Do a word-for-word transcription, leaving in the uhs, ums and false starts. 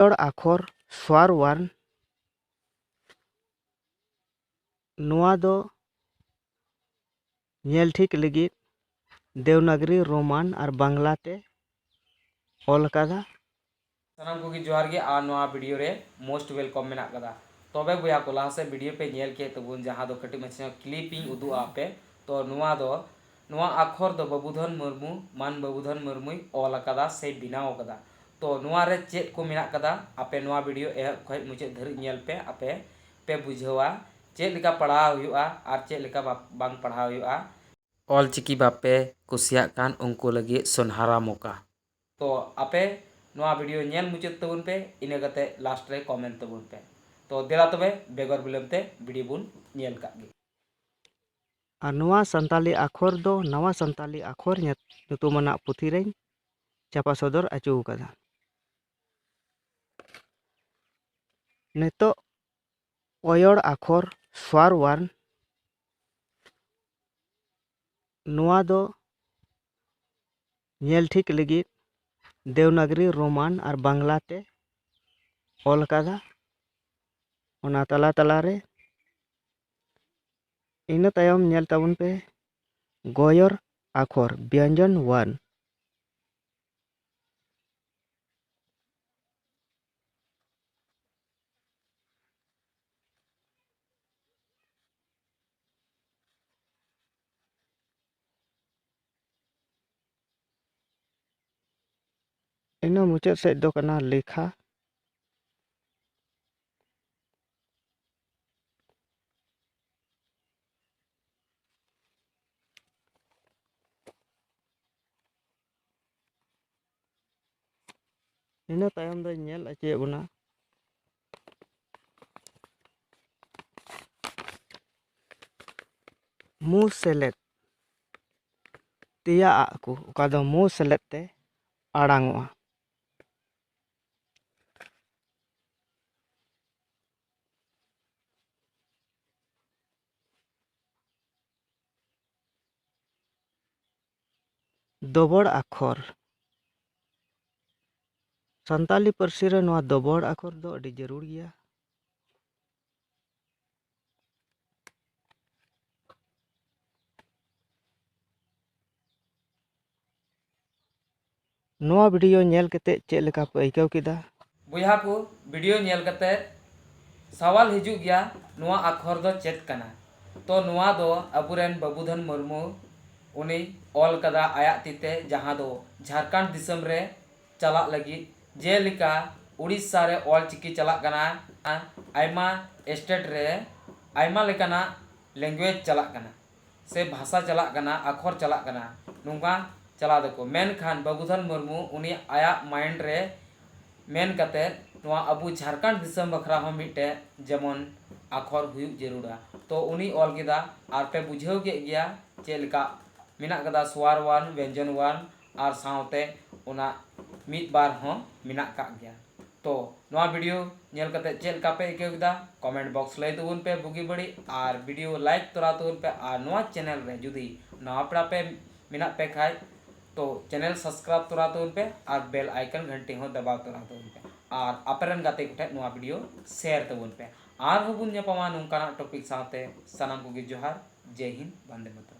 ᱚᱭᱚᱲ ᱟᱠᱷᱚᱨ ᱥᱣᱟᱨ ᱣᱟᱨᱱ, ᱱᱚᱣᱟ ᱫᱚ ᱧᱮᱞ ᱴᱷᱤᱠ ᱞᱟᱹᱜᱤᱫ ᱫᱮᱣᱱᱟᱜᱽᱨᱤ, ᱨᱳᱢᱟᱱ ᱟᱨ ᱵᱟᱝᱞᱟ ᱛᱮ ᱚᱞ ᱟᱠᱟᱫᱟ᱾ ᱥᱟᱱᱟᱢ ᱠᱚᱜᱮ ᱡᱚᱦᱟᱨ ᱜᱮ ᱟᱨ ᱱᱚᱣᱟ video ᱨᱮ most welcome ᱢᱮᱱᱟᱜ ᱠᱟᱫᱟ᱾ ᱛᱚᱵᱮ ᱵᱚᱭᱦᱟ ᱠᱚ, ᱞᱟᱦᱟ ᱥᱮᱫ video ᱯᱮ ᱧᱮᱞ ᱠᱮᱫ ᱛᱟᱵᱚᱱ, ᱡᱟᱦᱟᱸ ᱫᱚ ᱠᱟᱹᱴᱤᱡ ᱢᱟᱪᱷᱟ clip ᱤᱧ ᱩᱫᱩᱜ ᱟᱯᱮ᱾ ᱛᱚ ᱱᱚᱣᱟ ᱫᱚ, ᱱᱚᱣᱟ ᱟᱠᱷᱚᱨ ᱫᱚ ᱵᱟᱹᱵᱩᱫᱷᱚᱱ ᱢᱩᱨᱢᱩ, ᱢᱟᱱ ᱵᱟᱹᱵᱩᱫᱷᱚᱱ ᱢᱩᱨᱢᱩᱭ ᱚᱞ ᱟᱠᱟᱫᱟ ᱥᱮ ᱵᱮᱱᱟᱣ ᱟᱠᱟᱫᱟ᱾ ᱛᱚ ᱱᱚᱣᱟ ᱨᱮ ᱪᱮᱫ ᱠᱚ ᱢᱮᱱᱟᱜ ᱠᱟᱫᱟ, ᱟᱯᱮ ᱱᱚᱣᱟ video ᱮᱦᱚᱵ ᱠᱷᱚᱱ ᱢᱩᱪᱟᱹᱫ ᱫᱷᱟᱹᱨᱤᱡ ᱧᱮᱞ ᱯᱮ, ᱟᱯᱮ ᱯᱮ ᱵᱩᱡᱷᱟᱹᱣᱟ ᱪᱮᱫ ᱞᱮᱠᱟ ᱯᱟᱲᱦᱟᱣ ᱦᱩᱭᱩᱜᱼᱟ ᱟᱨ ᱪᱮᱫ ᱞᱮᱠᱟ ᱵᱟ-, ᱵᱟᱝ ᱯᱟᱲᱦᱟᱣ ᱦᱩᱭᱩᱜᱼᱟ᱾ ᱚᱞᱪᱤᱠᱤ ᱵᱟᱯᱮ ᱠᱩᱥᱤᱭᱟᱜ ᱠᱷᱟᱱ ᱩᱱᱠᱩ ᱞᱟᱹᱜᱤᱫ ᱥᱚᱱᱦᱟᱨᱟ ᱢᱚᱠᱟ᱾ ᱛᱚ ᱟᱯᱮ ᱱᱚᱣᱟ video ᱧᱮᱞ ᱢᱩᱪᱟᱹᱫ ᱛᱟᱵᱚᱱ ᱯᱮ, ᱤᱱᱟᱹ ᱠᱟᱛᱮ last ᱨᱮ comment ᱛᱟᱵᱚᱱ ᱯᱮ᱾ ᱛᱚ ᱫᱮᱞᱟ ᱛᱚᱵᱮ ᱵᱮᱜᱚᱨ ᱵᱤᱞᱚᱢ ᱛᱮ video ᱵᱚᱱ ᱧᱮᱞ ᱠᱟᱜ ᱜᱮ᱾ ᱟᱨ ᱱᱚᱣᱟ ᱥᱟᱱᱛᱟᱞᱤ ᱟᱠᱷᱚᱨ ᱫᱚ ᱱᱟᱣᱟ ᱥᱟᱱᱛᱟᱞᱤ ᱟᱠᱷᱚᱨ ᱧᱩᱛ-, ᱧᱩᱛᱩᱢᱟᱱᱟᱜ ᱯᱩᱛᱷᱤ ᱨᱮᱧ ᱪᱷᱟᱯᱟ ᱥᱚᱫᱚᱨ ᱦᱚᱪᱚ ᱟᱠᱟᱫᱟ᱾ ᱱᱤᱛᱚᱜ ᱚᱭᱚᱲ ᱟᱠᱷᱚᱨ ᱥᱣᱟᱨ ᱣᱟᱨᱱ, ᱱᱚᱣᱟ ᱫᱚ ᱧᱮᱞ ᱴᱷᱤᱠ ᱞᱟᱹᱜᱤᱫ ᱫᱮᱣᱱᱟᱜᱽᱨᱤ, ᱨᱳᱢᱟᱱ ᱟᱨ ᱵᱟᱝᱞᱟ ᱛᱮ ᱚᱞ ᱟᱠᱟᱫᱟ᱾ ᱚᱱᱟ ᱛᱟᱞᱟ ᱛᱟᱞᱟ ᱨᱮ ᱤᱱᱟᱹ ᱛᱟᱭᱚᱢ ᱧᱮᱞ ᱛᱟᱵᱚᱱ ᱯᱮ ᱜᱚᱭᱚᱨ ᱟᱠᱷᱚᱨ, ᱵᱮᱧᱡᱚᱱ ᱣᱟᱨᱱ᱾ ᱤᱱᱟᱹ ᱢᱩᱪᱟᱹᱫ ᱥᱮᱫ ᱫᱚ ᱠᱟᱱᱟ ᱞᱮᱠᱷᱟ᱾ ᱤᱱᱟᱹ ᱛᱟᱭᱚᱢ ᱫᱚᱧ ᱧᱮᱞ ᱦᱚᱪᱚᱭᱮᱫ ᱵᱚᱱᱟ ᱢᱩ ᱥᱮᱞᱮᱫ ᱛᱮᱭᱟ ᱟᱜ ᱠᱚ, ᱚᱠᱟ ᱫᱚ ᱢᱩ ᱥᱮᱞᱮᱫ ᱛᱮ ᱟᱲᱟᱝ ᱚᱜᱼᱟ᱾ ᱫᱚᱵᱚᱲ ᱟᱠᱷᱚᱨ᱾ ᱥᱟᱱᱛᱟᱞᱤ ᱯᱟᱹᱨᱥᱤ ᱨᱮ ᱱᱚᱣᱟ ᱫᱚᱵᱚᱲ ᱟᱠᱷᱚᱨ ᱫᱚ ᱟᱹᱰᱤ ᱡᱟᱹᱨᱩᱲ ᱜᱮᱭᱟ᱾ ᱱᱚᱣᱟ ᱵᱷᱤᱰᱤᱭᱳ ᱧᱮᱞ ᱠᱟᱛᱮ ᱪᱮᱫ ᱞᱮᱠᱟ ᱯᱮ ᱟᱹᱭᱠᱟᱹᱣ ᱠᱮᱫᱟ? ᱵᱚᱭᱦᱟ ᱠᱚ, ᱵᱷᱤᱰᱤᱭᱳ ᱧᱮᱞ ᱠᱟᱛᱮ ᱥᱟᱣᱟᱞ ᱦᱤᱡᱩᱜ ᱜᱮᱭᱟ, ᱱᱚᱣᱟ ᱟᱠᱷᱚᱨ ᱫᱚ ᱪᱮᱫ ᱠᱟᱱᱟ? ᱛᱚ ᱱᱚᱣᱟ ᱫᱚ ᱟᱵᱚᱨᱮᱱ ᱵᱟᱹᱵᱩᱫᱷᱚᱱ ᱢᱩᱨᱢᱩ ᱩᱱᱤ ᱚᱞ ᱠᱟᱫᱟ ᱟᱭᱟᱜ ᱛᱤᱛᱮ, ᱡᱟᱦᱟᱸ ᱫᱚ ᱡᱷᱟᱲᱠᱷᱚᱸᱰ ᱫᱤᱥᱚᱢ ᱨᱮ ᱪᱟᱞᱟᱜ ᱞᱟᱹᱜᱤᱫ, ᱡᱮᱞᱮᱠᱟ ᱩᱲᱤᱥᱥᱟ ᱨᱮ ᱚᱞ ᱪᱤᱠᱤ ᱪᱟᱞᱟᱜ ᱠᱟᱱᱟ, ᱟᱭᱢᱟ ᱥᱴᱮᱴ ᱨᱮ ᱟᱭᱢᱟ ᱞᱮᱠᱟᱱᱟᱜ ᱞᱮᱝᱜᱩᱭᱮᱡᱽ ᱪᱟᱞᱟᱜ ᱠᱟᱱᱟ ᱥᱮ ᱵᱷᱟᱥᱟ ᱪᱟᱞᱟᱜ ᱠᱟᱱᱟ, ᱟᱠᱷᱚᱨ ᱪᱟᱞᱟᱜ ᱠᱟᱱᱟ, ᱱᱚᱝᱠᱟ ᱪᱟᱞᱟᱣ ᱫᱟᱠᱚ᱾ ᱢᱮᱱᱠᱷᱟᱱ ᱵᱟᱹᱵᱩᱫᱷᱚᱱ ᱢᱩᱨᱢᱩ ᱩᱱᱤ ᱟᱭᱟᱜ ᱢᱟᱭᱤᱱᱰ ᱨᱮ ᱢᱮᱱ ᱠᱟᱛᱮ ᱱᱚᱣᱟ ᱟᱵᱚ ᱡᱷᱟᱲᱠᱷᱚᱸᱰ ᱫᱤᱥᱚᱢ ᱵᱟᱠᱷᱨᱟ ᱦᱚᱸ ᱢᱤᱫᱴᱮᱡ ᱡᱮᱢᱚᱱ ᱟᱠᱷᱚᱨ ᱦᱩᱭᱩᱜ ᱡᱟᱹᱨᱩᱲᱟ᱾ ᱛᱚ ᱩᱱᱤ ᱚᱞ ᱠᱮᱫᱟ, ᱟᱨ ᱯᱮ ᱵᱩᱡᱷᱟᱹᱣ ᱠᱮᱫ ᱜᱮᱭᱟ ᱪᱮᱫ ᱞᱮᱠᱟ ᱢᱮᱱᱟᱜ ᱠᱟᱫᱟ ᱥᱣᱟᱨ ᱣᱟᱨᱱ, ᱵᱮᱧᱡᱚᱱ ᱣᱟᱨᱱ, ᱟᱨ ᱥᱟᱶᱛᱮ ᱚᱱᱟ ᱢᱤᱫ ᱵᱟᱨ ᱦᱚᱸ ᱢᱮᱱᱟᱜ ᱠᱟᱜ ᱜᱮᱭᱟ᱾ ᱛᱚ ᱱᱚᱣᱟ ᱵᱷᱤᱰᱤᱭᱳ ᱧᱮᱞ ᱠᱟᱛᱮ ᱪᱮᱫ ᱞᱮᱠᱟ ᱯᱮ ᱟᱹᱭᱠᱟᱹᱣ ᱠᱮᱫᱟ? ᱠᱚᱢᱮᱱᱴ ᱵᱚᱠᱥ ᱞᱟᱹᱭ ᱛᱟᱵᱚᱱ ᱯᱮ ᱵᱩᱜᱤ ᱵᱟᱹᱲᱤᱡ, ᱟᱨ ᱵᱷᱤᱰᱤᱭᱳ ᱞᱟᱭᱤᱠ ᱛᱚᱨᱟ ᱛᱟᱵᱚᱱ ᱯᱮ, ᱟᱨ ᱱᱚᱣᱟ ᱪᱮᱱᱮᱞ ᱨᱮ ᱡᱩᱫᱤ ᱱᱟᱣᱟ ᱯᱮᱲᱟ ᱯᱮ ᱢᱮᱱᱟᱜ ᱯᱮ ᱠᱷᱟᱡ, ᱛᱚ ᱪᱮᱱᱮᱞ ᱥᱟᱵᱥᱠᱨᱟᱭᱤᱵ ᱛᱚᱨᱟ ᱛᱟᱵᱚᱱ ᱯᱮ ᱟᱨ ᱵᱮᱞ ᱟᱭᱠᱚᱱ ᱜᱷᱟᱱᱴᱤ ᱦᱚᱸ ᱫᱟᱵᱟᱣ ᱛᱚᱨᱟ ᱛᱟᱵᱚᱱ ᱯᱮ, ᱟᱨ ᱟᱯᱮ ᱨᱮᱱ ᱜᱟᱛᱮ ᱠᱚᱴᱷᱮᱱ ᱱᱚᱣᱟ ᱵᱷᱤᱰᱤᱭᱳ ᱥᱮᱭᱟᱨ ᱛᱟᱵᱚᱱ ᱯᱮ᱾ ᱟᱨᱦᱚᱸ ᱵᱚᱱ ᱧᱟᱯᱟᱢᱟ ᱱᱚᱝᱠᱟᱱᱟᱜ ᱴᱚᱯᱤᱠ ᱥᱟᱶᱛᱮ᱾ ᱥᱟᱱᱟᱢ ᱠᱚᱜᱮ ᱡᱚᱦᱟᱨ, ᱡᱮᱭ ᱦᱤᱱᱫ, ᱵᱚᱱᱫᱮ ᱢᱟᱛᱚᱨᱚᱢ᱾